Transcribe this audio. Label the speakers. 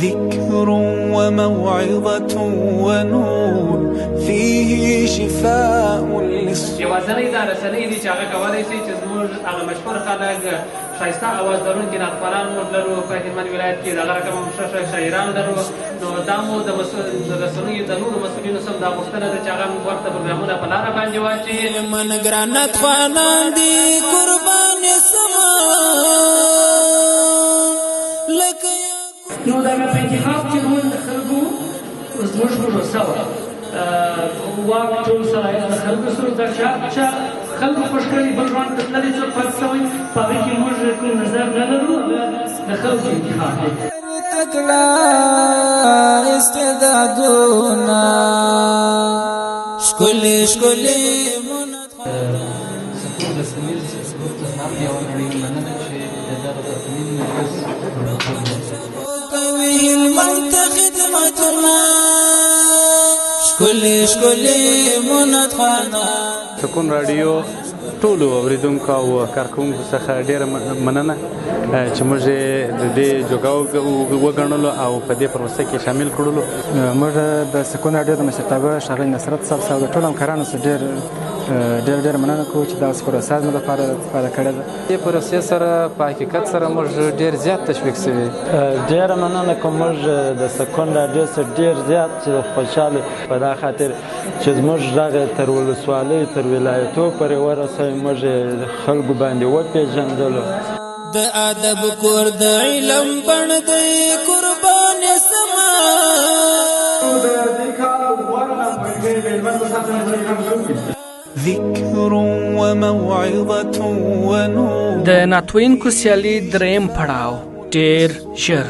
Speaker 1: ذكر وموعظة ونور، فيه شفاء للصدور.
Speaker 2: یوازنۍ دا رسنۍ دي چې هغه کولی شي چې زموږ هغه مشهور خلک، ښایسته اواز لرونکي نعتخوانان موږ لرو په هلمند ولایت کې، دغه رقم هم ښه ښه شاعران لرو. نو دا مو د رسنیو د نورو مسؤلینو سم دا غوښتنه ده چې هغه موږ ورته پروګرامونه په لاره باندې واچوي.
Speaker 3: من ګرانت خوانان دي قربان سما لکه.
Speaker 4: نو دغه په انتخاب کې موږ د خلکو زموږ پروسه وه، واک ټول صلاحیت د خلکو سره، دا چا خلکو خوښ کړي بل ژوند ته تللی څوک پاتې سوی، په هغه کې موږ کوم نظر نه لرو، هغه د خلکو انتخاب دی.
Speaker 3: تکړه استعدادونه ښکلي ښکلي.
Speaker 5: سکون رسنیز ګروپ څخه هم یوه نړۍ مننه چې د دغه پرتمین مجلس
Speaker 3: کوي هلمند ته خدمتونه، ښکلي ښکلي منتخوانان.
Speaker 6: سکون راډیو ټولو اوریدونکو او کارکوونکو څخه ډیره مننه چې موږ د دې جوګه وګڼلو او په دې پروسه کې شامل کړلو.
Speaker 7: موږ د سکون راډیو د مشرتابه ښاغلي نصرت صاحب څخه د ټولو همکارانو څخه ډېر ډېر ډېر مننه کوو چې داسې پروسه زموږ لپاره پیدا کړې ده.
Speaker 5: دې پروسې سره په حقیقت سره موږ ډېر زیات تشویق شوي.
Speaker 8: ډېره مننه کوم، موږ د سکون راډیو څخه ډېر زیات خوشحاله په دا خاطر چې زموږ غږ تر ولسوالۍ تر ولایتو پورې ورسوي، موږ خلکو باندې وپېژندلو.
Speaker 3: د ادب کور د علم بڼ دی قربان سما.
Speaker 9: د دې کال غوره نعت د هلمند په
Speaker 1: ذكر وموعظة ونور.
Speaker 4: د نعتوینکو سیالي دریم پړاو ډیر ژر.